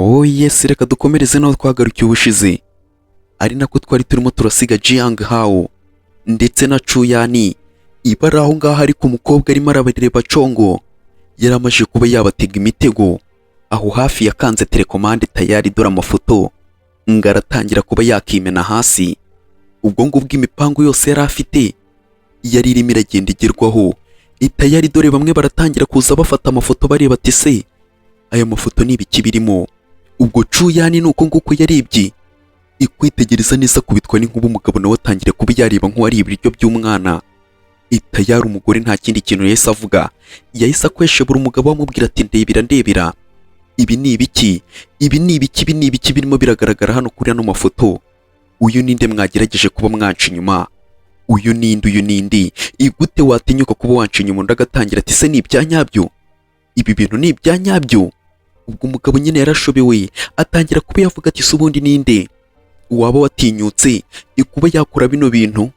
Oh yes, reka dukomereze naho twagarukiye ubushize, ari nako twari turimo turasiga Jiang Hao ndetse na Chuyani ibara aho ngaho. Ariko umukobwa arimo arabareba. Congo yari amaze kuba yabatega imitego aho hafi, yakanze télécommande tayari. Dore amafoto ngo aratangira kuba yakimena hasi. Ubwo ngubwo imipango yose yari afite yari irimo iragenda igerwaho itayari. Dore bamwe baratangira kuza bafata amafoto, bareba ati: "Se aya mafoto ni ibiki birimo?" Ubwo Cuyani ni uko nguko yarebye, ikwitegereza neza, kubitwa n'inkuba. Umugabo nawe atangira kuba yareba nk'uwariye ibiryo by'umwana itayari. Umugore nta kindi kintu yahise avuga, yahise akweshebura umugabo, amubwira ati: "Ndebera, ndebera, ibi ni ibiki? Ibi ni ibiki? Ibi ni ibiki birimo biragaragara hano kuri ano mafoto? Uyu ninde mwagerageje kuba mwanca inyuma? Uyu ninde? Uyu ninde? Igute watinyuka kuba wanca inyuma?" Undi agatangira ati: "Se ni ibya nyabyo? Ibi bintu ni ibya nyabyo?" Ubwo umugabo nyine yarashobewe, atangira kuba yavuga ati: "Se ubundi ninde waba watinyutse kuba yakora bino bintu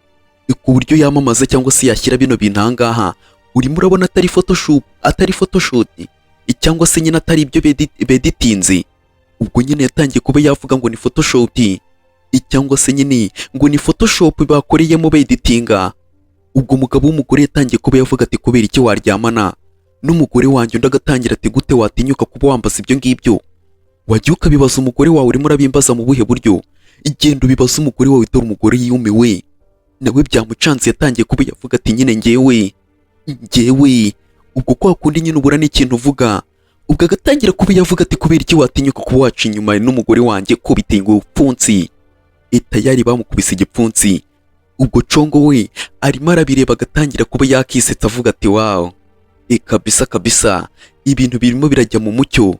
ku buryo yamamaza cyangwa se yashyira bino bintu aha ngaha? Urimo urabona atari photoshop, atari photoshoot, cyangwa se nyine atari ibyo beditinze?" Ubwo nyine yatangiye kuba yavuga ngo ni photoshop, cyangwa se nyine ngo ni photoshop bakoreyemo beditinga. Ubwo umugabo w'umugore yatangiye kuba yavuga ati: "Kubera iki waryamana n'umugore wanjye?" Undi agatangira ati: "Gute watinyuka kuba wambaza ibyo ngibyo? Wajya ukabibaza umugore wawe, urimo urabimbaza mu buhe buryo? Igenda ubibaza umugore wawe." Dore umugore yumiwe nawe, byamucanze. Yatangiye kuba yavuga ati: "Nyine ngewe ubwo kwa kundi nyine ubura n'ikintu uvuga." Ubwo agatangira kuba yavuga ati: "Kubera iki watinyuka kuba waca inyuma n'umugore wanjye?" Kubita igipfunsi itayari, bamukubise igipfunsi. Ubwo Congo we arimo arabireba, agatangira kuba yakisetsa, avuga ati: "Wow, e kabisa kabisa, ibintu birimo birajya mu mucyo."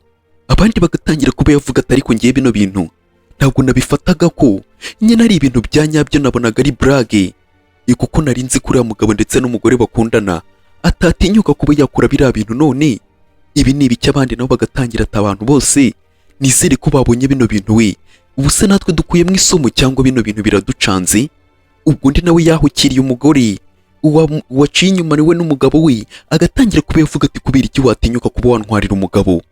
Abandi bagatangira kuba yavuga ati: "Ariko ngiye bino bintu ntabwo nabifataga ko nyine ari ibintu bya nyabyo, nabonaga ari blague, kuko nari nzi ko uriya mugabo ndetse n'umugore bakundana atatinyuka kuba yakora biriya bintu. None ibi ni ibiki?" Abandi nabo bagatangira ati: "Abantu bose nizere ko babonye bino bintu we. Ubu se natwe dukuyemo isomo cyangwa bino bintu biraducanze?" Ubwo undi nawe yahukiriye umugore waciye inyuma we n'umugabo we, agatangira kuba yavuga ati: "Kubera iki watinyuka kuba wantwarira umugabo?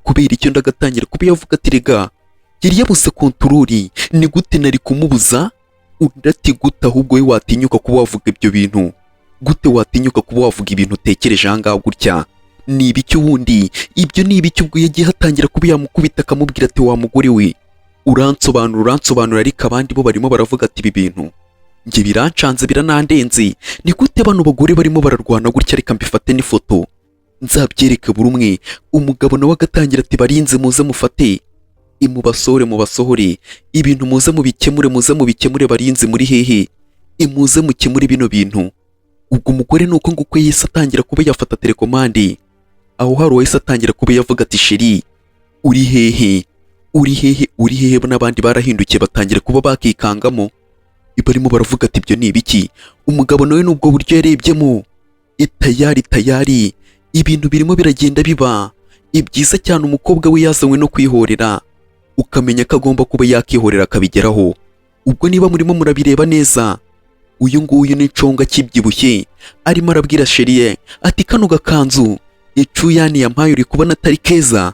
Kubera icyo?" Undi agatangira kuba yavuga ati: "Rega yari yabuze control, ni gute nari kumubuza?" Undi ati: "Gute ahubwo we watinyuka kuba wavuga ibyo bintu? Gute watinyuka kuba wavuga ibintu utekereje aha ngaha gutya? Ni ibiki ubundi? Ibyo ni ibiki?" Ubwo yagiye atangira kuba yamukubita, akamubwira ati: "Wa mugore we, uransobanura, uransobanura." Ariko abandi bo barimo baravuga ati: "Ibi bintu njye birancanze, biranandenze. Ni gute bano bagore barimo bararwana gutya? Reka mbifate n'ifoto nzabyereke buri umwe." Umugabo nawe agatangira ati: "Barinze, muze mufate, imubasohore, mubasohore, ibintu muze mubikemure, muze mubikemure. Barinze, muri hehe? Imuze mukemure bino bintu." Ubwo umugore ni uko nguko yahise atangira kuba yafata télécommande. Aho hari uwahise atangira kuba yavuga ati: "Chéri, uri hehe? Uri hehe? Uri hehe?" N'abandi barahindukiye, batangira kuba bakikangamo, barimo baravuga ati: "Ibyo ni ibiki?" Umugabo nawe n'ubwo buryo yarebyemo tayari tayari, ibintu birimo biragenda biba ibyiza cyane. Umukobwa we yazanywe no kwihorera, ukamenya ko agomba kuba yakihorera akabigeraho. Ubwo niba murimo murabireba neza, uyu nguyu ni Conga kibyibushye, arimo arabwira chérie ye ati: "Kano gakanzu icuyani yampaye uri kubona atari keza?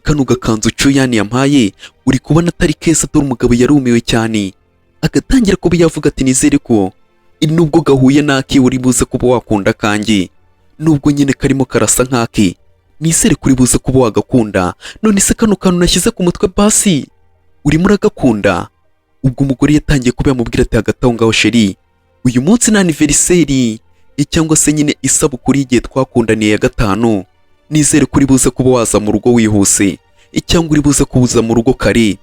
Kano gakanzu cuyani yampaye uri kubona atari keza?" Dore umugabo yarumiwe cyane, agatangira kuba yavuga ati: "Nizere ko nubwo gahuye n'ake uri buze kuba wakunda kanjye, nubwo nyine karimo karasa nk'ake, nizere kuri buze kuba wagakunda. None se kano kantu nashyize ku mutwe basi urimo uragakunda?" Ubwo umugore yatangiye kuba yamubwira ati: "Hagati aho ngaho chéri, uyu munsi ni anniversaire, cyangwa se nyine isabukuru y'igihe twakundaniye ya 5. Nizere ko uri buze kuba waza mu rugo wihuse, cyangwa uri buze kuza mu rugo kare,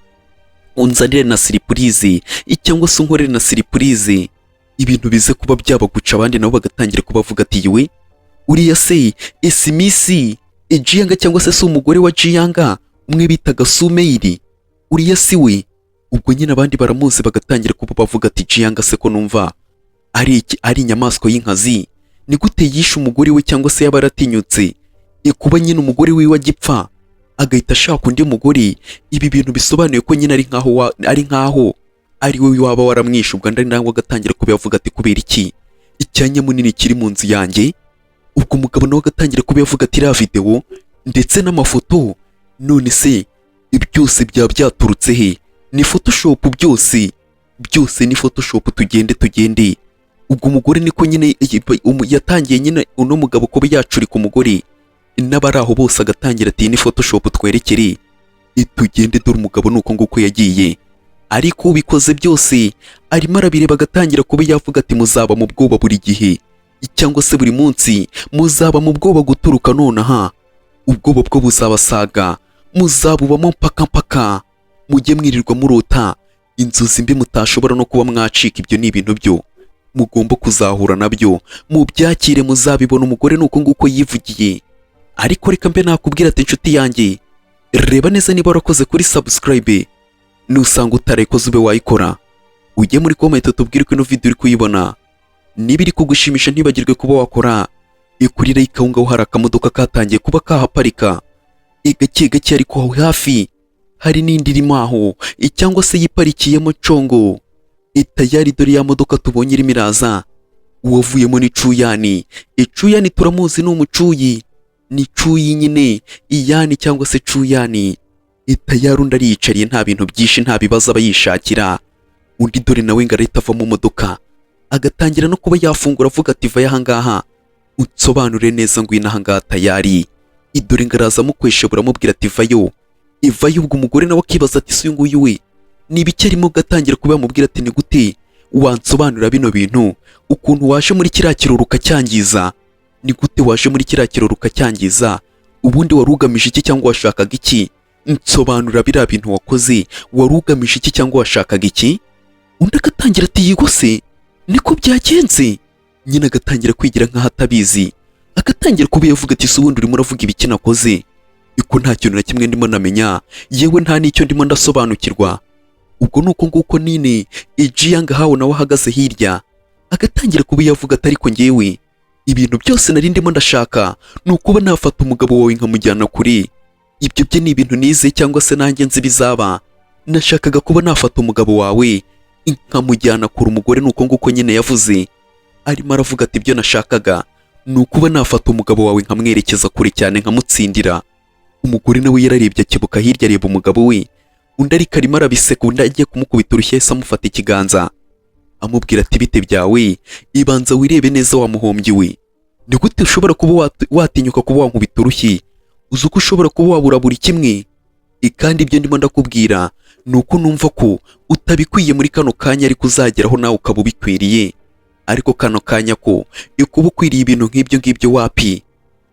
unzanire na surprise, cyangwa se unkorere na surprise, ibintu bize kuba byabaguca." Abandi nabo bagatangira kubavuga ati: "Yiwe, uriya se esi Miss Jiyanga, cyangwa se si umugore wa Jiyanga umwe bitaga Sumeyiri? Uriya si we?" Ubwo nyine abandi baramuzi, bagatangira kuba bavuga ati: "Jiyanga se ko numva ari iki, ari inyamaswa y'inkazi? Ni gute yishe umugore we, cyangwa se yaba yaratinyutse kuba nyine umugore wiwe agipfa agahita ashaka undi mugore? Ibi bintu bisobanuye ko nyine ari nkaho ari we waba waramwishe." Ubwo andi nawe agatangira kuba yavuga ati: "Kubera iki icyanya munini kiri mu nzu yanjye?" Ubwo umugabo nawe agatangira kuba yavuga ati: "Iriya videwo ndetse n'amafoto, none se Byose byaba byaturutse he? Ni Photoshop, byose byose ni Photoshop. Tugende, tugende. Ubwo umugore niko nyine yatangiye nyine uno mugabo kuba yacurika umugore n'abari aho bose, agatangira ati: "Ni Photoshop, twerekere tugende." Dore umugabo ni uko nguko yagiye, ariko ubikoze byose arimo arabireba, agatangira kuba yavuga ati: "Muzaba mu bwoba buri gihe cyangwa se buri munsi, muzaba mu bwoba guturuka nonaha, ubwoba bwo buzabasaga, muzabubamo mpaka mpaka, mujye mwirirwa murota inzozi mbi mutashobora no kuba mwacika. Ibyo ni ibintu byo mugomba kuzahura nabyo, mubyakire, muzabibona." Umugore ni uko nguko yivugiye. Ariko reka mbe nakubwira ati: "Inshuti yanjye, reba neza niba warakoze kuri subscribe. Nusanga utarayikoze, ube wayikora, ujye muri comment tubwire ko ino video uri kuyibona niba iri kugushimisha. Ntibagirwe kuba wakora kuri like." Aho ngaho hari akamodoka katangiye kuba kahaparika gake gake, ariko aho hafi hari n'indi irimo aho cyangwa se yiparikiyemo congo tayari. Dore ya modoka tubonye irimo iraza, uwavuyemo ni Cuyani. Icuyani turamuzi, ni umucuyi, ni Cuyi nyine, Iyani cyangwa se Cuyani. Tayari undi ariyicariye, nta bintu byinshi, nta bibazo aba yishakira. Undi dore nawe ngo arahita ava mu modoka, agatangira no kuba yafungura, avuga ati: "Vayo ahangaha, unsobanure neza, ngwino ahangaha." Tayari idore ngo araza amukwesha, buramubwira ati: "Vayo, ivayo." Ubwo umugore nawe akibaza ati: "Si uyu nguyu we ni ibiki arimo?" Gatangira kuba yamubwira ati: "Ni gute wansobanurira bino bintu, ukuntu waje muri kiriya kirori ukacyangiza? Ni gute waje muri kiriya kirori ukacyangiza? Ubundi wari ugamije iki cyangwa washakaga iki? Nsobanura biriya bintu wakoze, wari ugamije iki cyangwa washakaga iki?" Undi agatangira ati: "Yego se, niko byagenze?" Nyine agatangira kwigira nk'aho atabizi, agatangira kuba yavuga ati: "Se ubundi urimo uravuga ibiki nakoze, iko nta kintu na kimwe ndimo namenya, yewe nta n'icyo ndimo ndasobanukirwa?" Ubwo ni uko nguko nini Ejiyanga hawe nawe ahagaze hirya, agatangira kuba yavuga ati: "Ariko ngewe ibintu byose nari ndimo ndashaka ni ukuba nafata umugabo wawe nkamujyana kuri ibyo bye, ni ibintu nize cyangwa se nanjye nzi bizaba. Nashakaga kuba nafata umugabo wawe nkamujyana kure." Umugore ni uko nguko nyine yavuze, arimo aravuga ati: "Ibyo nashakaga ni ukuba nafata umugabo wawe nkamwerekeza kure cyane, nkamutsindira." Umugore nawe yararebye, akebuka hirya, areba umugabo we. Undi ariko arimo arabiseka. Undi agiye kumukubita urushyi, yahise amufata ikiganza, amubwira ati: "Bite byawe? Ibanza wirebe neza, wa muhombyi we. Ni gute ushobora kuba watinyuka kuba wankubita urushyi? Uzi uko ushobora kuba wabura buri kimwe? Kandi ibyo ndimo ndakubwira ni uko numva ko utabikwiye muri kano kanya, ariko uzageraho nawe ukaba ubikwiriye. Ariko kano kanya ko kuba ukwiriye ibintu nk'ibyo ngibyo, wapi."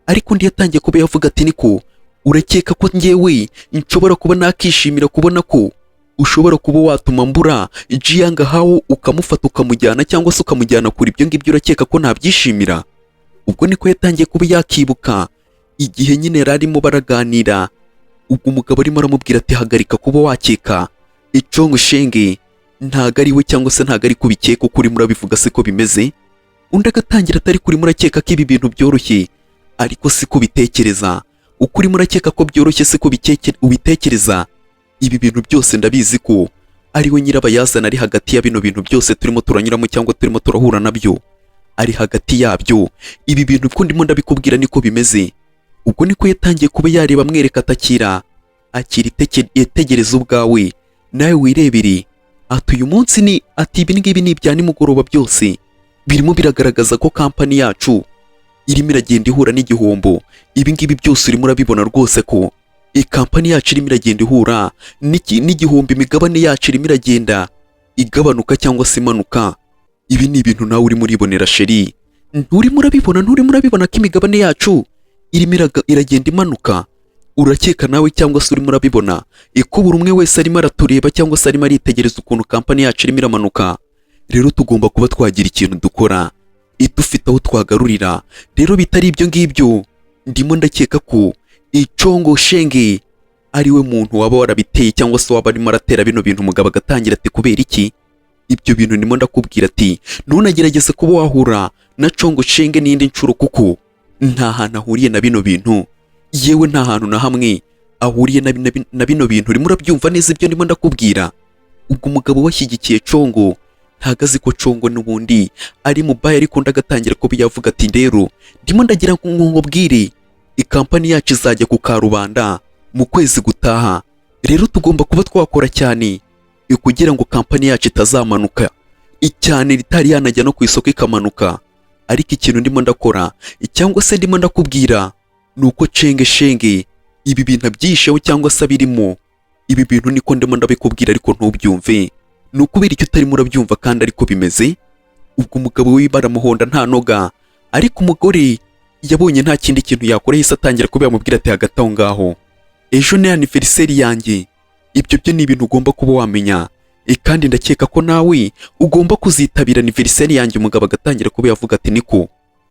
Ariko undi yatangiye kuba yavuga ati: "Niko urakeka ko njyewe nshobora kuba nakishimira kubona ko ushobora kuba watuma mbura Jianga Hao, ukamufata ukamujyana cyangwa se ukamujyana kure? Ibyo ngibyo urakeka ko nabyishimira?" Ubwo niko yatangiye kuba yakibuka igihe nyine yari arimo baraganira. Ubwo umugabo arimo aramubwira ati: "Hagarika kuba wakeka icongo shenge, ntago ari we cyangwa se ntago ari kubikeka uko urimo urabivuga, siko bimeze." Undi agatangira atari kurimo urakeka ko ibi bintu byoroshye, ariko siko ubitekereza. Uko urimo urakeka ko byoroshye siko ubitekereza. Ibi bintu byose ndabizi ko ari we nyirabayazana, ari hagati ya bino bintu byose turimo turanyuramo cyangwa turimo turahura nabyo, ari hagati yabyo. Ibi bintu uko ndimo ndabikubwira niko bimeze." Ubwo niko yatangiye kuba yareba, amwereka atakira akira, itegereza ubwawe nawe wirebere. Ati: "Uyu munsi ni," ati: "ibi ngibi ni ibya nimugoroba, byose birimo biragaragaza ko kampani yacu irimo iragenda ihura n'igihombo. Ibi ngibi byose urimo urabibona rwose ko kampani yacu irimo iragenda ihura n'igihombo, imigabane yacu irimo iragenda igabanuka cyangwa se imanuka. Ibi ni ibintu nawe urimo uribonera, chéri. Nturimo urabibona? Nturimo urabibona ko imigabane yacu irimo iragenda imanuka? Urakeka nawe cyangwa se urimo urabibona ko buri umwe wese arimo aratureba cyangwa se arimo aritegereza ukuntu kampani yacu irimo iramanuka? Rero tugomba kuba twagira ikintu dukora, dufite aho twagarurira. Rero bitari ibyo ngibyo, ndimo ndakeka ko Icongo Shenge ari we muntu waba warabiteye cyangwa se waba arimo aratera bino bintu." Umugabo agatangira ati: "Kubera iki ibyo bintu ndimo ndakubwira?" Ati: "Ntunagerageze kuba wahura na Congo Shenge n'indi nshuro, kuko nta hantu ahuriye na bino bintu, yewe nta hantu na hamwe ahuriye na bino bintu. Urimo urabyumva neza ibyo ndimo ndakubwira?" Ubwo umugabo washyigikiye Congo, ntago azi ko Congo n'ubundi ari mubaye. Ariko undi agatangira kuba yavuga ati: "Rero ndimo ndagira ngo nkubwire, ikampani yacu izajya ku karubanda mu kwezi gutaha. Rero tugomba kuba twakora cyane kugira ngo kampani yacu itazamanuka cyane, ritari yanajya no ku isoko ikamanuka. Ariko ikintu ndimo ndakora cyangwa se ndimo ndakubwira ni uko Cenge Shenge ibi bintu abyisheho cyangwa se abirimo. Ibi bintu niko ndimo ndabikubwira, ariko ntubyumve. Ni ukubera icyo utarimo urabyumva kandi ariko bimeze. Ubwo umugabo we baramuhonda nta noga, ariko umugore yabonye nta kindi kintu yakora, yahise atangira kuba yamubwira ati: "Hagati aho ngaho, ejo ni anniversaire yanjye. Ibyo byo ni ibintu ugomba kuba wamenya. Kandi ndakeka ko nawe ugomba kuzitabira anniversaire yanjye." Umugabo agatangira kuba yavuga ati: "Niko,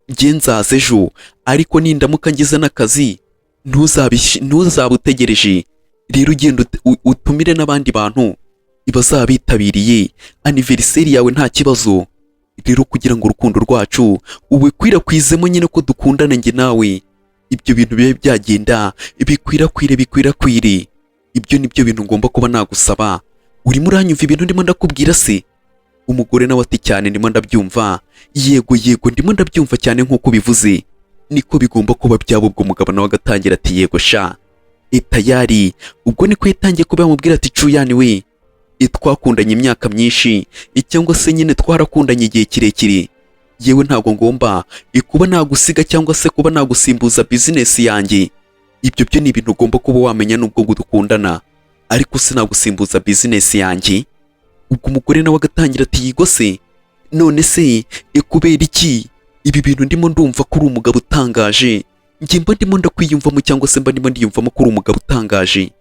njye nzaza ejo, ariko nindamuka ngize n'akazi ntuzabe utegereje. Rero ugenda utumire n'abandi bantu bazaba bitabiriye anniversaire yawe, nta kibazo. Rero kugira ngo urukundo rwacu ubikwirakwizemo nyine ko dukundana njye nawe, ibyo bintu bibe byagenda bikwirakwire, bikwirakwire. Ibyo ni byo bintu ngomba kuba nagusaba. Urimo uranyumva ibintu ndimo ndakubwira se?" Umugore nawe ati: "Cyane, ndimo ndabyumva. Yego, yego, ndimo ndabyumva cyane. Nk'uko ubivuze niko bigomba kuba byaba." Ubwo umugabo nawe agatangira ati: "Yego sha, tayari." Ubwo niko yatangiye kuba yamubwira ati: "Cuyani we, twakundanye imyaka myinshi, cyangwa se nyine twarakundanye igihe kirekire. Yewe, ntabwo ngomba kuba nagusiga cyangwa se kuba nagusimbuza bizinesi yanjye. Ibyo byo ni ibintu ugomba kuba wamenya, nubwo dukundana, ariko sinagusimbuza bizinesi yanjye." Ubwo umugore nawe agatangira ati: "Yigo se, none se kubera iki ibi bintu ndimo ndumva ko uri umugabo utangaje? Njye mba ndimo ndakwiyumvamo, cyangwa se mba ndimo ndiyumvamo ko uri umugabo utangaje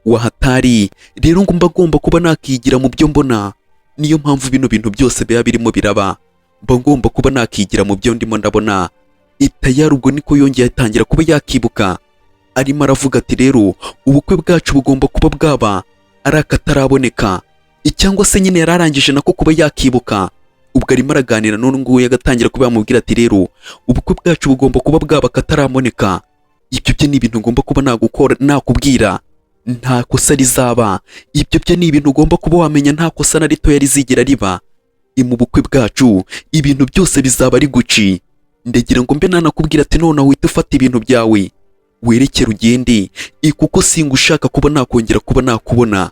wahatari. Rero ngo mba ngomba kuba nakigira mu byo mbona. Niyo mpamvu bino bintu byose biba birimo biraba, mba ngomba kuba nakigira mu byo ndimo ndabona." Itayari ubwo niko yongeye atangira kuba yakibuka, arimo aravuga ati: "Rero ubukwe bwacu bugomba kuba bwaba ari akataraboneka." Cyangwa se nyine yari arangije nako kuba yakibuka. Ubwo arimo araganira n'uyu nguyu, agatangira kuba yamubwira ati: "Rero ubukwe bwacu bugomba kuba bwaba akataraboneka. Ibyo byo ni ibintu ngomba kuba nagukora, nakubwira, nta kosa rizaba. Ibyo byo ni ibintu ugomba kuba wamenya, nta kosa na ritoya rizigera riba mu bukwe bwacu. Ibintu byose bizaba ari Gucci. Ndagira ngo mbe nanakubwira ati nonaha uhite ufata ibintu byawe werekere ugende, kuko singushaka kuba nakongera kuba nakubona."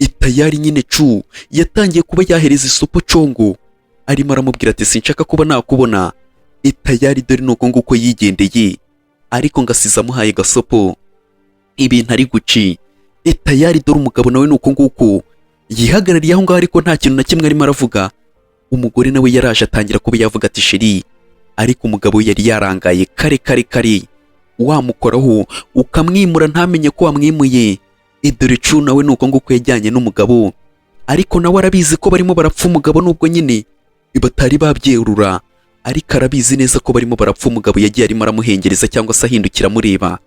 Itayari nyine cu yatangiye kuba yahereza isopo Congo, arimo aramubwira ati: "Sinshaka kuba nakubona." Itayari dore nuko nguko yigendeye, ariko ngasize amuhaye gasopo, ibintu ari Gucci. Itayari dore umugabo nawe nuko nguko yihagarariye aho ngaho, ariko nta kintu na kimwe arimo aravuga. Umugore nawe yaraje atangira kuba yavuga ati: "Chéri." Ariko umugabo yari yarangaye kare kare kare, wamukoraho ukamwimura ntamenye ko wamwimuye. Dore cu nawe nuko nguko yajyanye n'umugabo, ariko nawe arabizi ko barimo barapfa umugabo, nubwo nyine batari babyerura, ariko arabizi neza ko barimo barapfa umugabo. Yagiye arimo aramuhengereza cyangwa se ahindukira amureba.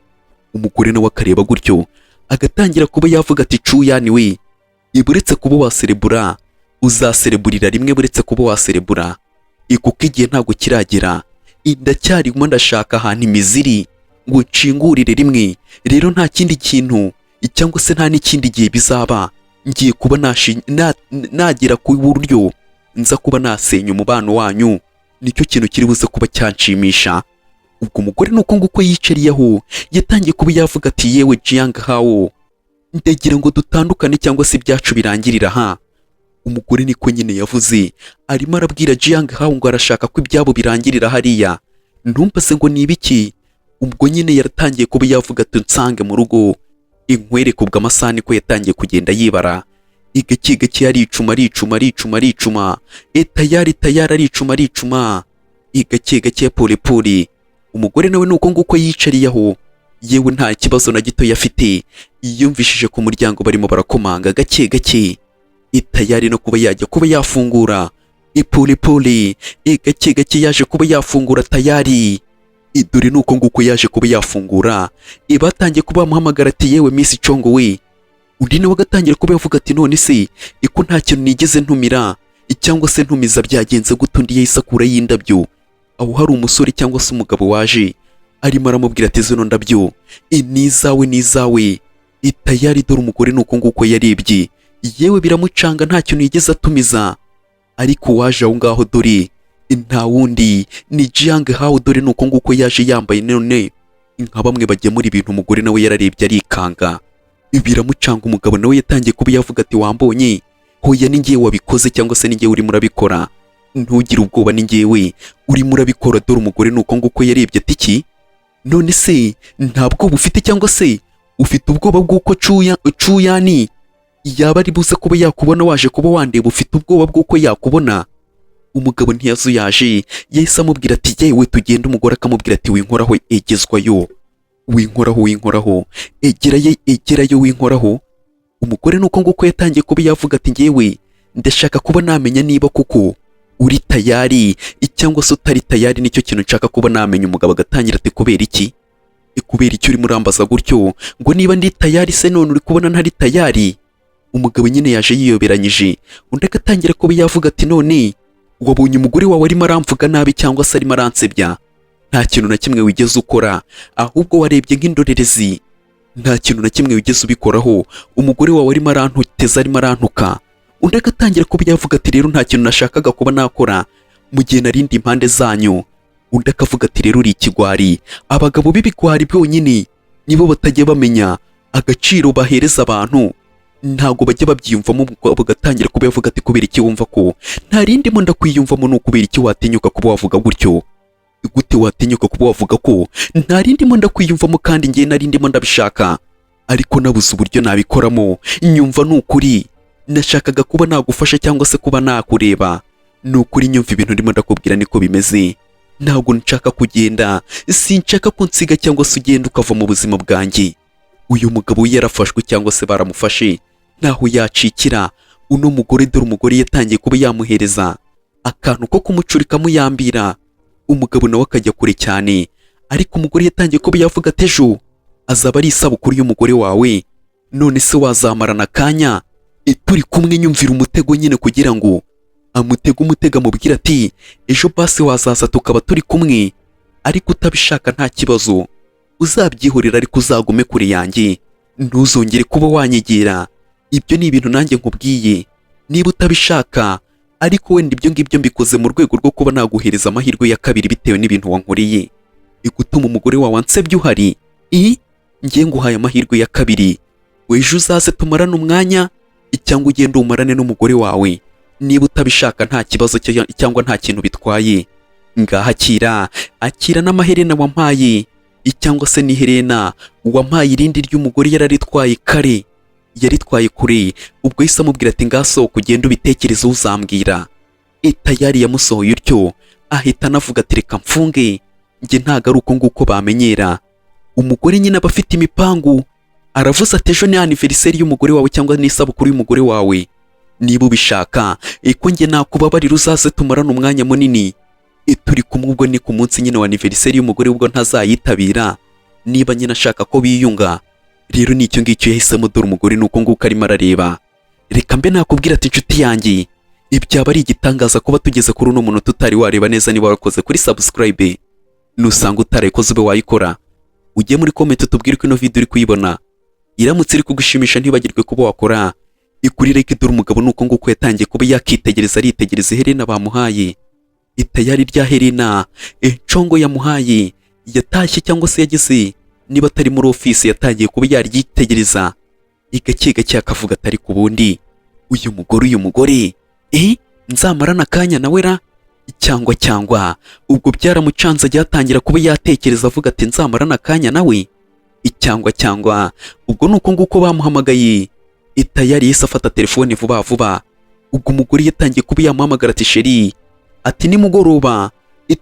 Umugore nawe akareba gutyo, agatangira kuba yavuga ati: "Cuyani we, buretse kuba waserebura, uzasereburira rimwe, buretse kuba waserebura, kuko igihe ntabwo kiragera. Ndacyarimo ndashaka ahantu imiziri ngo nshingurire rimwe. Rero nta kindi kintu cyangwa se nta n'ikindi gihe bizaba, ngiye kuba nagera ku buryo nza kuba nasenya umubano wanyu, nicyo kintu kiri buze kuba cyanshimisha." Ubwo umugore nuko nguko yicariyeho, yatangiye kuba yavuga ati: "Yewe Jiang Hao, ndagira ngo dutandukane cyangwa se ibyacu birangirira aha." Umugore niko nyine yavuze, arimo arabwira Jiang Hao ngo arashaka ko ibyabo birangirira hariya. Ntumbaze ngo ni ibiki. Ubwo nyine yaratangiye kuba yavuga ati: "Nsange mu rugo inkwereke." Ubwo amasaha niko yatangiye kugenda yibara igake gake, aricuma, aricuma, aricuma, aricuma, tayari tayari, aricuma, aricuma igake gake, pole pole. Umugore nawe nuko nguko yicariye aho, yewe nta kibazo na gito yafite. Yiyumvishije ku muryango barimo barakomanga gake gake, itayari no kuba yajya kuba yafungura, ipole pole, gake gake yaje kuba yafungura. Tayari dore nuko nguko yaje kuba yafungura, batangiye kuba bamuhamagara ati: "Yewe Miss Congo we." Undi nawe agatangira kuba yavuga ati: "None se iko nta kintu nigeze ntumira cyangwa se ntumiza, byagenze gute?" Undi yahise akurayo indabyo. Aho hari umusore cyangwa se umugabo waje, arimo aramubwira ati: "Zino ndabyo ni izawe, ni izawe." Tayari dore umugore nuko nguko yarebye, yewe biramucanga, nta kintu yigeze atumiza, ariko waje aho ngaho dore nta wundi ni Jiang Hao. Dore nuko nguko yaje yambaye none nka bamwe bagemura ibintu. Umugore nawe yararebye arikanga. Biramucanga. Umugabo nawe yatangiye kuba yavuga ati: "Wambonye? Hoya, ni ngewe wabikoze, cyangwa se ni ngewe urimo urabikora. Ntugire ubwoba, ni ngewe urimo urabikora." Dore umugore ni uko nguko yarebye ati: "Iki none se nta bwoba ufite, cyangwa se ufite ubwoba bw'uko Cuya Cuyani yaba ari buze kuba yakubona waje kuba wandeba? Ufite ubwoba bw'uko yakubona?" Umugabo ntiyazuyaje, yahise amubwira ati: "Yewe, tugende." Umugore akamubwira ati: "Winkoraho, egezwayo, winkoraho, winkoraho, egerayo, egerayo, winkoraho." Umugore nuko nguko yatangiye kuba yavuga ati: "Ngewe ndashaka kuba namenya niba koko uri tayari cyangwa se utari tayari, nicyo kintu nshaka kuba namenya." Umugabo agatangira ati: "Kubera iki? Kubera iki urimo urambaza gutyo ngo niba ndi tayari se? None uri kubona ntari tayari?" Umugabo nyine yaje yiyoberanyije. Undi agatangira kuba yavuga ati: "None wabonye umugore wawe arimo aramvuga nabi, cyangwa se arimo aransebya? Nta kintu na kimwe wigeze ukora, ahubwo warebye nk'indorerezi, nta kintu na kimwe wigeze ubikoraho. Umugore wawe arimo arantuteza, arimo arantuka." Undi agatangira kuba yavuga ati: "Rero nta kintu nashakaga kuba nakora mu gihe narindi impande zanyu." Undi akavuga ati: "Rero uri ikigwari. Abagabo b'ibigwari byonyine nibo batajya bamenya agaciro bahereza abantu, ntabwo bajya babyiyumvamo." Bagatangira kuba yavuga ati: "Kubera iki wumva ko nta rindimo ndakwiyumvamo? Ni ukubera iki watinyuka kuba wavuga gutyo? Gute watinyuka kuba wavuga ko nta rindimo ndakwiyumvamo, kandi ngiye nari ndimo ndabishaka ariko nabuze uburyo nabikoramo? Nyumva, ni ukuri nashakaga kuba nagufasha cyangwa se kuba nakureba. Ni ukuri nyumva, ibintu ndimo ndakubwira niko bimeze. Ntabwo nshaka kugenda, sinshaka ko nsiga cyangwa se ugenda ukava mu buzima bwanjye." Uyu mugabo we yarafashwe, cyangwa se baramufashe, ntaho yacikira uno mugore. Dore umugore yatangiye kuba yamuhereza akantu ko kumucurika, amuyambira. Umugabo nawe akajya kure cyane. Ariko umugore yatangiye kuba yavuga ati: "Ejo azaba ari isabukuru y'umugore wawe, none se wazamarana akanya turi kumwe?" Nyumvira umutego nyine, kugira ngo amutege umutego, amubwira ati: "Ejo basi wazaza tukaba turi kumwe, ariko utabishaka nta kibazo, uzabyihorera, ariko uzagume kure yanjye, ntuzongere kuba wanyegera. Ibyo ni ibintu nanjye nkubwiye niba utabishaka, ariko wenda ibyo ngibyo mbikoze mu rwego rwo kuba naguhereza amahirwe ya kabiri bitewe n'ibintu wankoreye, igutuma umugore wawe ansebye uhari. I ngiye nguhaye amahirwe ya kabiri, ejo uzaze tumarane umwanya, cyangwa ugende umarane n'umugore wawe. Niba utabishaka nta kibazo cyangwa nta kintu bitwaye. Ngaha akira, akira n'amaherena wampaye, cyangwa se n'iherena wampaye, irindi ry'umugore yararitwaye kare, yaritwaye kure." Ubwo yahise amubwira ati: "Ngasohoka ugende ubitekerezo, uzambwira." Tayari yamusohoye utyo, ahita anavuga ati: "Reka mfunge, njye ntago ari uko nguko bamenyera." Umugore nyine aba afite imipangu. Aravuze ati: "Ejo ni anniversaire y'umugore wawe, cyangwa n'isabukuru y'umugore wawe. Niba ubishaka ko njye nakubabarira, uzaze tumarane umwanya munini turi kumwe." Ubwo ni ku munsi nyine wa anniversaire y'umugore, ubwo ntazayitabira niba nyine ashaka ko biyunga. Rero nicyo ngicyo yahisemo. Dore umugore ni uko nguko arimo arareba. Reka mbe nakubwira ati: "Inshuti yanjye, ibyaba ari igitangaza kuba tugeze kuri uno muntu tutari wareba neza niba warakoze kuri subscribe. Nusanga utarayikoze, ube wayikora, ujye muri comment tubwire ko ino video uri kuyibona iramutse iri kugushimisha. Ntibagirwe kuba wakora ikuri like. Dore umugabo ni uko nguko yatangiye kuba yakitegereza, aritegereza iherena bamuhaye. Itayari rya herena congo yamuhaye, yatashye cyangwa se yageze niba atari muri ofisi, yatangiye kuba yaryitegereza gake gake, akavuga atari ku bundi: "Uyu mugore, uyu mugore, nzamarana akanya nawe ra?" Cyangwa ubwo byaramucanze, ajya atangira kuba yatekereza avuga ati: "Nzamarana akanya nawe?" Cyangwa ubwo ni uko nguko bamuhamagaye. Itayari yahise afata telefone vuba vuba. Ubwo umugore yatangiye kuba yamuhamagara ati: "Chéri," ati, "nimugoroba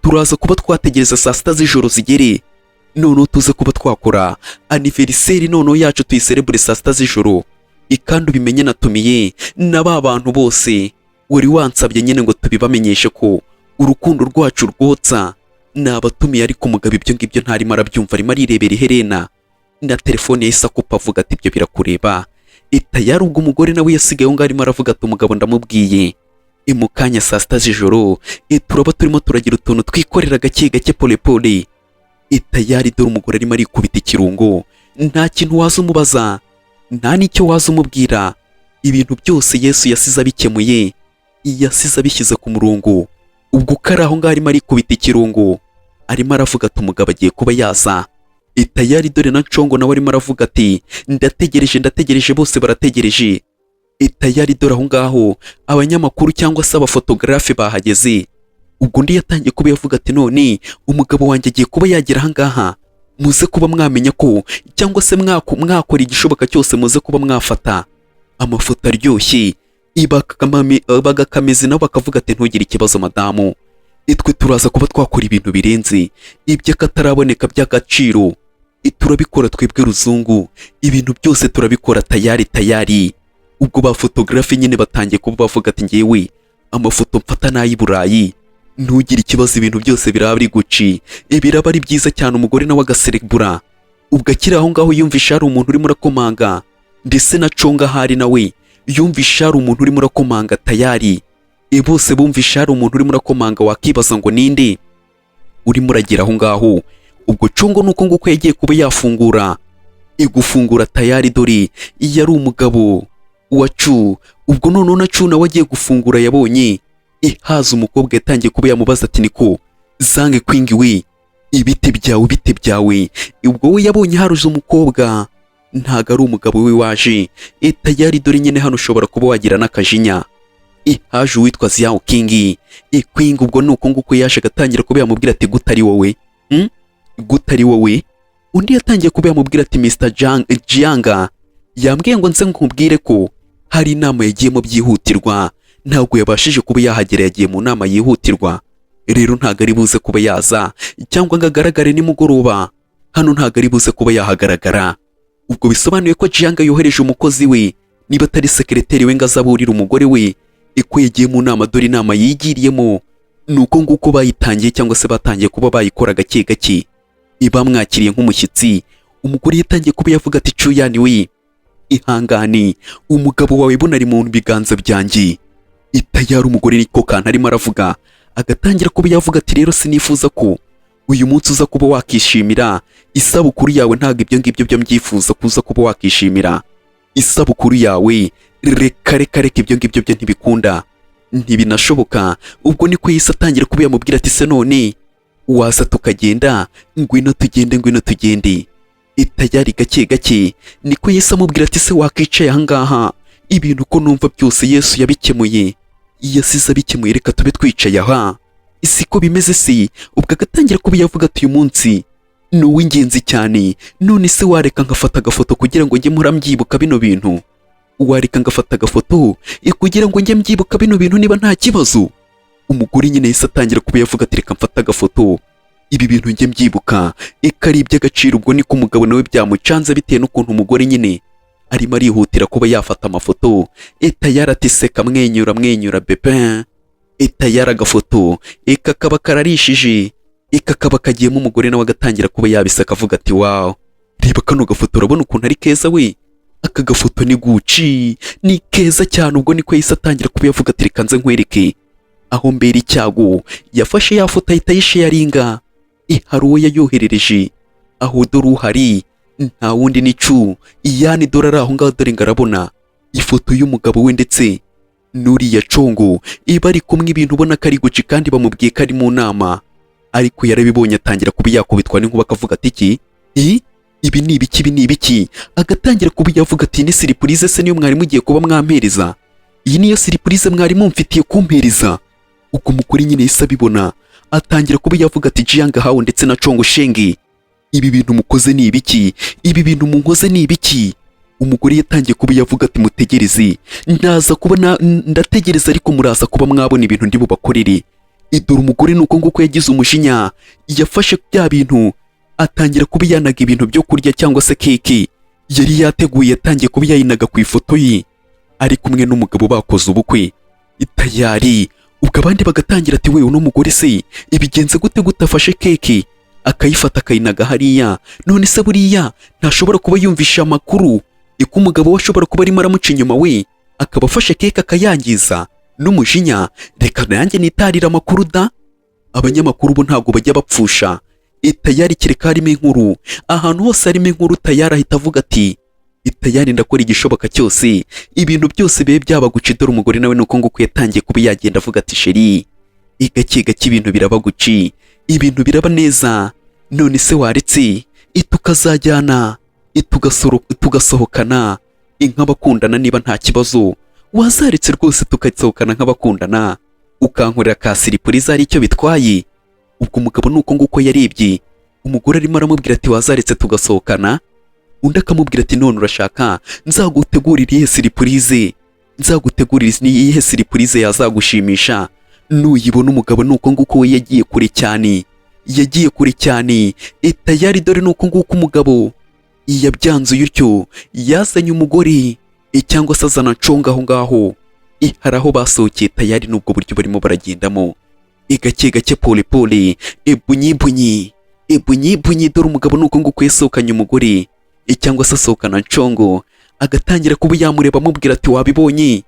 turaza kuba twategereza saa 6 z'ijoro zigere, noneho tuze kuba twakora anniversaire noneho yacu, tuyiserebure saa 6 z'ijoro. Ikandi ubimenye, natumiye na ba bantu bose wari wansabye nyine ngo tubibamenyeshe ko urukundo rwacu rwotsa, nabatumiye." Ariko umugabo ibyo ngibyo ntarimo arabyumva, arimo arirebera iherena na telefone. Yahise akupa, avuga ati: "Ibyo birakureba." Itayari ubwo umugore nawe yasigaye aho ngaho, arimo aravuga ati: "Umugabo ndamubwiye mu kanya saa 6 z'ijoro turaba turimo turagira utuntu twikorera gake gake, pole pole." Itayari dore umugore arimo arikubita ikirungo, nta kintu waza umubaza, nta n'icyo waza umubwira. Ibintu byose Yesu yasize abikemuye, yasize abishyize ku murongo. Ubwo uko ari aho ngaho arimo arikubita ikirungo, arimo aravuga ati: "Umugabo agiye kuba yaza." Tayari dore na Congo nawe arimo aravuga ati: "Ndategereje, ndategereje." Bose barategereje. Tayari dore aho ngaho abanyamakuru cyangwa se abafotogarafe bahageze. Ubwo undi yatangiye kuba yavuga ati: "None umugabo wanjye agiye kuba yagera aha ngaha, muze kuba mwamenya ko cyangwa se mwakora igishoboka cyose muze kuba mwafata amafoto aryoshye." Bagakameze nabo bakavuga ati: "Ntugire ikibazo madamu, itwe turaza kuba twakora ibintu birenze iby'akataraboneka by'agaciro, turabikora twebwe ruzungu, ibintu byose turabikora." Tayari tayari ubwo ba photographe nyine batangiye kuba bavuga ati: "Ngewe amafoto mfata n'ay'i Burayi, ntugire ikibazo, ibintu byose biraba ari Gucci, biraba ari byiza cyane." Umugore nawe agaserebura. Ubwo akiri aho ngaho yumvisha hari umuntu urimo urakomanga, ndetse na Conga ahari nawe yumvisha hari umuntu urimo urakomanga. Tayari bose bumvisha hari umuntu urimo urakomanga, wakibaza ngo ninde urimo uragera aho ngaho. Ubwo Congo nuko nguko yagiye kuba yafungura, igufungura, tayari dore iyo ari umugabo wa Cu. Ubwo noneho na Cu nawe agiye gufungura yabonye ihaza umukobwa, yatangiye kuba yamubaza ati: "Niko Zange Kwingi we, ibiti byawe, ibiti byawe?" Ubwo we yabonye haruze umukobwa, ntago ari umugabo we waje. Tayari dore nyine hano ushobora kuba wagira n'akajinya, haje uwitwa Ziao King Queen. Ubwo ni uko nguko yaje agatangira kuba yamubwira ati: "Gute ari wowe, Gute ari wowe?" Undi yatangiye kuba yamubwira ati: "Mr Jianga yambwiye ngo nze nkubwire ko hari inama yagiyemo byihutirwa, ntabwo yabashije kuba yahagera, yagiye mu nama yihutirwa, rero ntabwo ari buze kuba yaza cyangwa ngo agaragare nimugoroba hano, ntabwo ari buze kuba yahagaragara." Ubwo bisobanuye ko Jianga yohereje umukozi we, niba atari sekereteri we, ngo azaburire umugore we ko yagiye mu nama. Dore inama yigiriyemo ni uko nguko bayitangiye cyangwa se batangiye kuba bayikora gake gake, bamwakiriye nk'umushyitsi. Umugore yatangiye kuba yavuga ati: "Cuyani we, ihangane, umugabo wawe buno ari mu biganza byanjye." Itayari umugore niko kantu arimo aravuga, agatangira kuba yavuga ati: "Rero sinifuza ko uyu munsi uza kuba wakishimira isabukuru yawe, ntabwo ibyo ngibyo byo mbyifuza kuza kuba wakishimira isabukuru yawe, reka reka reka, ibyo ngibyo byo ntibikunda, ntibinashoboka." Ubwo niko yahise atangira kuba yamubwira ati: "Se none waza tukagenda? Ngwino tugende, ngwino tugende." Itayari gake gake niko yahise amubwira ati: "Se wakicaye ahangaha, ibintu ko numva byose Yesu yabikemuye, yasize abikemuye, reka tube twicaye aha, siko bimeze se?" Ubwo agatangira kuba yavuga ati: "Uyu munsi ni uw'ingenzi cyane, none se wareka nkafata agafoto kugira ngo njye mpora mbyibuka bino bintu? Wareka ngafata agafoto kugira ngo njye mbyibuka bino bintu niba nta kibazo?" Umugore nyine yahise atangira kuba yavuga ati: "Reka mfate agafoto, ibi bintu njye mbyibuka, eka ari iby'agaciro." Ubwo niko umugabo nawe byamucanze bitewe n'ukuntu umugore nyine arimo arihutira kuba yafata amafoto. Tayari ati: "Seka, mwenyura, mwenyura bebe." Tayari agafoto eka kaba kararishije, eka kaba kagiyemo. Umugore nawe agatangira kuba yabiseka, avuga ati: "Wow, reba kano gafoto, urabona ukuntu ari keza we? Aka gafoto ni Gucci, ni keza cyane." Ubwo niko yahise atangira kuba yavuga ati: "Reka nze nkwereke aho mbera icyago." Yafashe ya foto ahita ayisharinga, hari uwo yayoherereje aho. Dore uhari nta wundi ni Cu iyani, dore ari aho ngaho, dore ngo arabona ifoto y'umugabo we ndetse n'uriya Congo iba ari kumwe, ibintu ubona ko ari Gucci, kandi bamubwiye ko ari mu nama. Ariko yarabibonye atangira kuba yakubitwa n'inkuba, akavuga ati: "Iki ibi ni ibiki? Ibi ni ibiki?" Agatangira kuba yavuga ati: "Ni surprise se niyo mwari mugiye kuba mwampereza? Iyi niyo surprise mwari mumfitiye kumpereza?" Ubwo umugore nyine yahise abibona, atangira kuba yavuga ati: "Jiang Hao ndetse na Congo Shenge, ibi bintu mukoze ni ibiki? Ibi bintu munkoze ni ibiki?" Umugore yatangiye kuba yavuga ati: "Mutegereze, ndaza kuba ndategereza, ariko muraza kuba mwabona ibintu ndi bubakorere." Idore umugore nuko nguko yagize umujinya, yafashe bya bintu atangira kuba yanaga ibintu byo kurya cyangwa se keke yari yateguye, yatangiye kuba yayinaga ku ifoto ye ari kumwe n'umugabo bakoze ubukwe. Tayari ubwo abandi bagatangira ati: "We, uno mugore se ibigenze gute? Gute afashe keke akayifata akayinaga hariya? None se buriya ntashobora kuba yumvisha amakuru iko umugabo we ashobora kuba arimo aramuca inyuma, we akaba afashe keke akayangiza n'umujinya? Reka nanjye nitarire amakuru da." Abanyamakuru bo ntabwo bajya bapfusha. Tayari kereka harimo inkuru, ahantu hose harimo inkuru tayari ahita avuga ati: "Tayari ndakora igishoboka cyose ibintu byose bibe byaba Gucci." Dore umugore nawe nuko nguko yatangiye kuba yagenda avuga ati: "Chéri, gake gake ibintu biraba Gucci, ibintu biraba neza. None se waretse Tukazajyana tugasohokana nk'abakundana. Niba nta kibazo, wazaretse rwose tugasohokana nk'abakundana, ukankorera ka surprise, ari icyo bitwaye? Ubwo umugabo ni uko nguko yarebye umugore, arimo aramubwira ati: "Wazaretse tugasohokana." Undi akamubwira ati: "None urashaka nzagutegurire iyihe surprise? Nzagutegurire iyihe surprise yazagushimisha nuyibona?" Umugabo ni uko nguko we yagiye kure cyane, yagiye kure cyane tayari. Dore ni uko nguko umugabo yabyanzuye utyo, yazanye umugore cyangwa se azana nconga aho ngaho. Hari aho basohokeye tayari, n'ubwo buryo barimo baragendamo gake gake, pole pole, bunyi bunyi, bunyi bunyi. Dore umugabo ni uko nguko yasohokanye umugore cyangwa se asohokana ncongo, agatangira kuba yamureba, amubwira ati: "Wabibonye?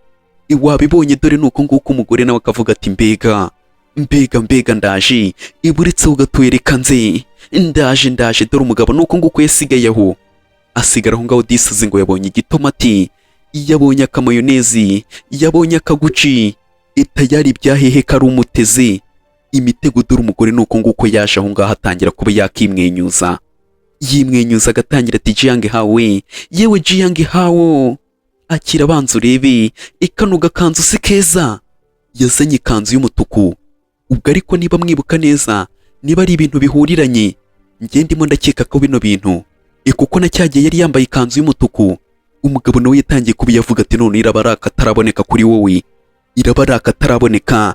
Wabibonye?" Dore ni uko nguko umugore nawe akavuga ati: "Mbega, mbega, mbega, ndaje, iburetse ugatuye, reka nze, ndaje, ndaje." Dore umugabo ni uko nguko yasigaye aho, asigara aho ngaho disaze ngo yabonye igitomati, yabonye akamayonezi, yabonye akaguci tayari, ibyahehe kari umuteze imitego. Dore umugore ni uko nguko yaje aho ngaho, atangira kuba yakimwenyuza, yimwenyuza, agatangira ati: "Jiyange hawe, yewe Jiyange hawo, akira, abanza urebe kano gakanzu si keza?" Yazanye ikanzu y'umutuku ubwo. Ariko niba mwibuka neza, niba ari ibintu bihuriranye, njye ndimo ndakeka ko bino bintu kuko na cyagihe yari yambaye ikanzu y'umutuku. Umugabo nawe yatangiye kuba yavuga ati: "None iraba ari akataraboneka kuri wowe, iraba ari akataraboneka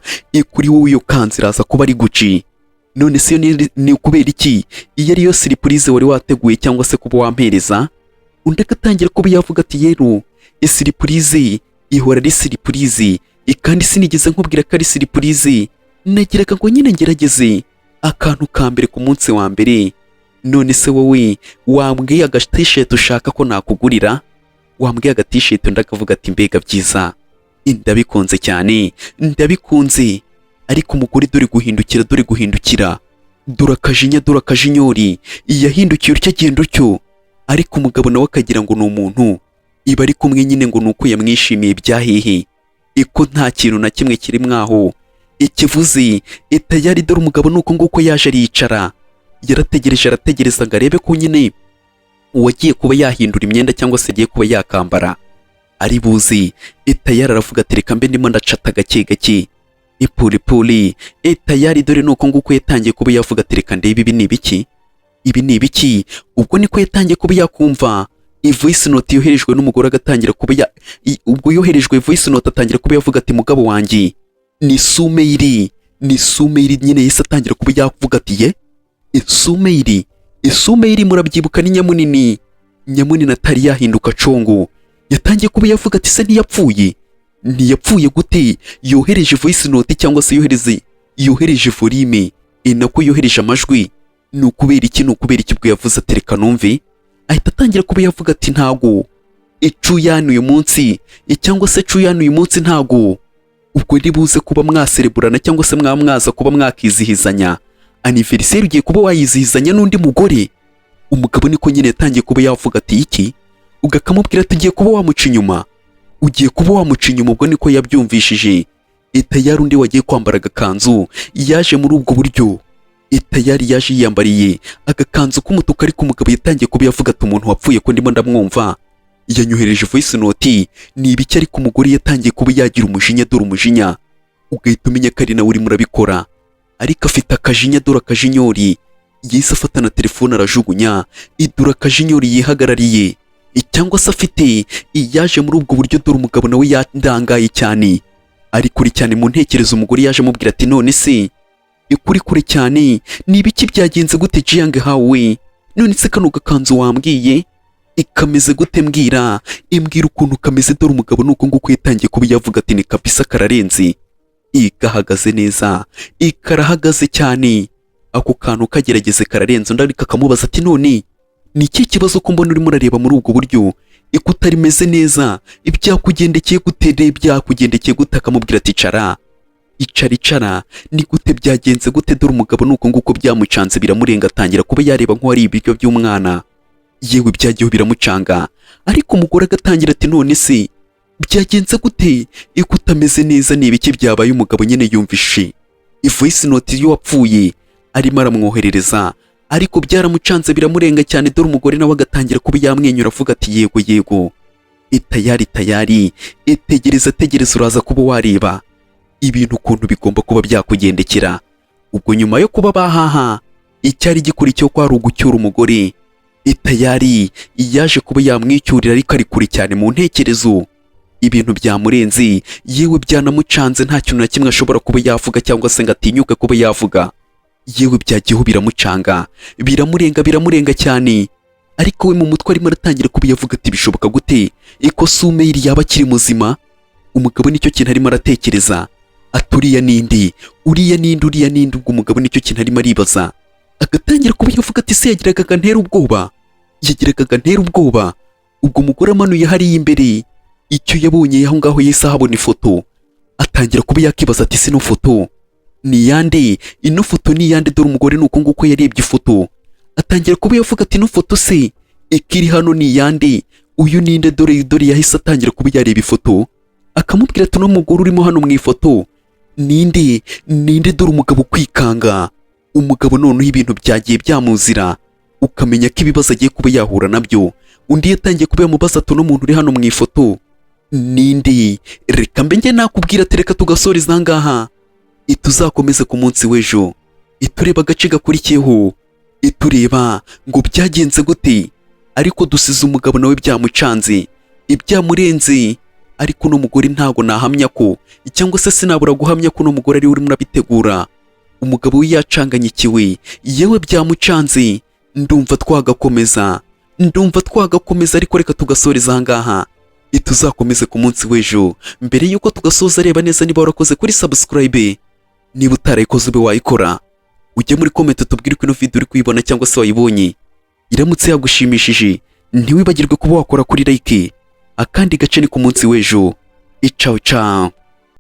kuri wowe, iyo kanzu iraza kuba ari Gucci. None se iyo ni ukubera iki iyo ariyo surprise wari wateguye cyangwa se kuba wampereza?" Undi agatangira kuba yavuga ati: "Yeru, surprise ihora ari surprise, kandi sinigeze nkubwira ko ari surprise, nagiraga ngo nyine ngerageze akantu ka mbere ku munsi wa mbere. None se wowe wambwiye agatisheti ushaka ko nakugurira? Wambwiye agatisheti?" Undi akavuga ati: "Mbega byiza, ndabikunze cyane, ndabikunze." Ariko umugore dore guhindukira, dore guhindukira, dore akajinya, dore akajinyori, yahindukiye utyo, agenda utyo. Ariko umugabo nawe akagira ngo ni umuntu iba ari kumwe nyine, ngo ni uko yamwishimiye byahehe, iko nta kintu na kimwe kiri mwaho ikivuze tayari. Dore umugabo ni uko nguko yaje aricara, yarategereje, arategereza ngo arebe ko nyine uwagiye kuba yahindura imyenda cyangwa se agiye kuba yakambara ari buzi tayari. Aravuga ati: "Reka mbe ndimo ndacata gake gake, ipuri puri tayari." Dore ni uko nguko yatangiye kuba yavuga ati: "Reka ndebe ibi ni ibiki, ibi ni ibiki?" Ubwo niko yatangiye kuba yakumva voice note yoherejwe n'umugore, agatangira kuba ya ubwo yoherejwe voice note, atangira kuba yavuga ati: "Mugabo wanjye, ni Sumeyiri, ni Sumeyiri nyine." Yahise atangira kuba yavuga ati: "Ye, Sumeyiri, Sumeyiri." Murabyibuka, ni nyamunini, nyamunini atari yahinduka congo. Yatangiye kuba yavuga ati: "Se ntiyapfuye? Ntiyapfuye gute yohereje voice note cyangwa se yohereje volume, nako yohereje amajwi? Ni ukubera iki? Ni ukubera iki?" Ubwo yavuze ati: "Reka numve." Ahita atangira kuba yavuga ati: "Ntago icuyani uyu munsi cyangwa se cuyani uyu munsi, ntago ubwo buze kuba mwasereburana cyangwa se mwaza kuba mwakizihizanya anniversaire, ugiye kuba wayizihizanya n'undi mugore." Umugabo niko nyine yatangiye kuba yavuga ati: "Iki?" Ubwo akamubwira ati: "Ugiye kuba wamuca inyuma, ugiye kuba wamuca inyuma." Ubwo niko yabyumvishije tayari. Undi wagiye kwambara agakanzu yaje muri ubwo buryo tayari, yaje yiyambariye agakanzu k'umutuku. Ariko umugabo yatangiye kuba yavuga ati: "Umuntu wapfuye ko ndimo ndamwumva yanyohereje voice note, ni ibiki?" Ariko umugore yatangiye kuba yagira umujinya, dore umujinya, ugahita umenya ko ari nawe urimo urabikora, ariko afite akajinya, dore akajinyori. Yahise afata na telefone arajugunya, idura akajinyori yihagarariye cyangwa se afite yaje muri ubwo buryo. Dore umugabo nawe yandangaye cyane, ari kure cyane mu ntekerezo. Umugore yaje amubwira ati: "None se kuri kure cyane, ni ibiki? Byagenze gute, Jiang Hawe? None se kano gakanzu wambwiye ikameze gute? Mbwira, imbwira ukuntu kameze." Dore umugabo nuko nguko yatangiye kuba yavuga ati: "Ni kabisa, kararenze, igahagaze neza, ikarahagaze cyane, ako kantu kagerageze, kararenze." Undi ariko akamubaza ati: "None ni ikihe kibazo ko mbona urimo urareba muri ubwo buryo, ikuta rimeze neza? Ibyakugendekeye gute? Byakugendekeye gute?" Akamubwira ati: "Icara, icara, icara, ni gute? Byagenze gute?" Dore umugabo nuko nguko byamucanze, biramurenga, atangira kuba yareba nk'uwari ibiryo by'umwana. Yewe, byagiyeho biramucanga. Ariko umugore agatangira ati: "None se byagenze gute ikutameze neza? Ni ibiki byabaye?" Umugabo nyine yumvishe voice note y'uwapfuye arimo aramwoherereza, Ariko byaramucanze, biramurenga cyane. Dore umugore nawe agatangira kuba yamwenyura, avuga ati: "Yego, yego, itayari, tayari, itegereza, tegereza, uraza kuba wareba ibintu ukuntu bigomba kuba byakugendekera." Ubwo nyuma yo kuba bahaha, icyari gikurikiyeho ko ari ugucyura umugore. Itayari yaje kuba yamwicyurira, ariko ari kure cyane mu ntekerezo. Ibintu byamurenze, yewe byanamucanze, nta kintu na kimwe ashobora kuba yavuga cyangwa se ngo atinyuke kuba yavuga. Yewe byagiyeho biramucanga, biramurenga, biramurenga cyane. Ariko we mu mutwe arimo aratangira kuba yavuga ati: "Bishoboka gute iko Sumeyiri yaba akiri muzima?" Umugabo nicyo kintu arimo aratekereza, ati: "Uriya nindi? Uriya nindi? Uriya nindi?" Ubwo umugabo nicyo kintu arimo aribaza, agatangira kuba yavuga ati: "Se yagiraga ntera ubwoba, yagiraga ntera ubwoba." Ubwo umugore amanuye hariya imbere, icyo yabonye aho ngaho, yahise ahabona ifoto, atangira kuba yakibaza ati: "Se ino foto ni iyande? Ino foto ni iyande?" Dore umugore ni uko nguko yarebye ifoto, atangira kuba yavuga ati: "Ino foto se ikiri hano ni iyande? Uyu ninde?" Dore yahise atangira kuba yareba ifoto, akamubwira ati: "Uno mugore urimo hano mu ifoto ninde? Ninde?" Dore umugabo kwikanga, umugabo noneho ibintu byagiye byamuzira, ukamenya ko ibibazo agiye kuba yahura nabyo. Undi yatangiye kuba yamubaza ati: "Uno muntu uri hano mu ifoto ninde?" Reka mbe njye nakubwira ati: "Reka tugasoreza aha ngaha, ituzakomeze ku munsi w'ejo, itureba agace gakurikiyeho, itureba ngo byagenze gute." Ariko dusize umugabo nawe byamucanze, ibyamurenze. Ariko uno mugore ntago nahamya ko, cyangwa se sinabura guhamya ko uno mugore ari we urimo urabitegura. Umugabo we yacanganyikiwe, yewe byamucanze. Ndumva twagakomeza, ndumva twagakomeza, ariko reka tugasoreza aha ngaha, ituzakomeze ku munsi w'ejo. Mbere y'uko tugasoza, reba neza niba warakoze kuri subscribe. Niba utarayikoze, ube wayikora, ujye muri comment tubwire uko ino video uri kuyibona cyangwa se wayibonye. Iramutse yagushimishije, ntiwibagirwe kuba wakora kuri like. Akandi gace ni ku munsi w'ejo. Icawu cawu.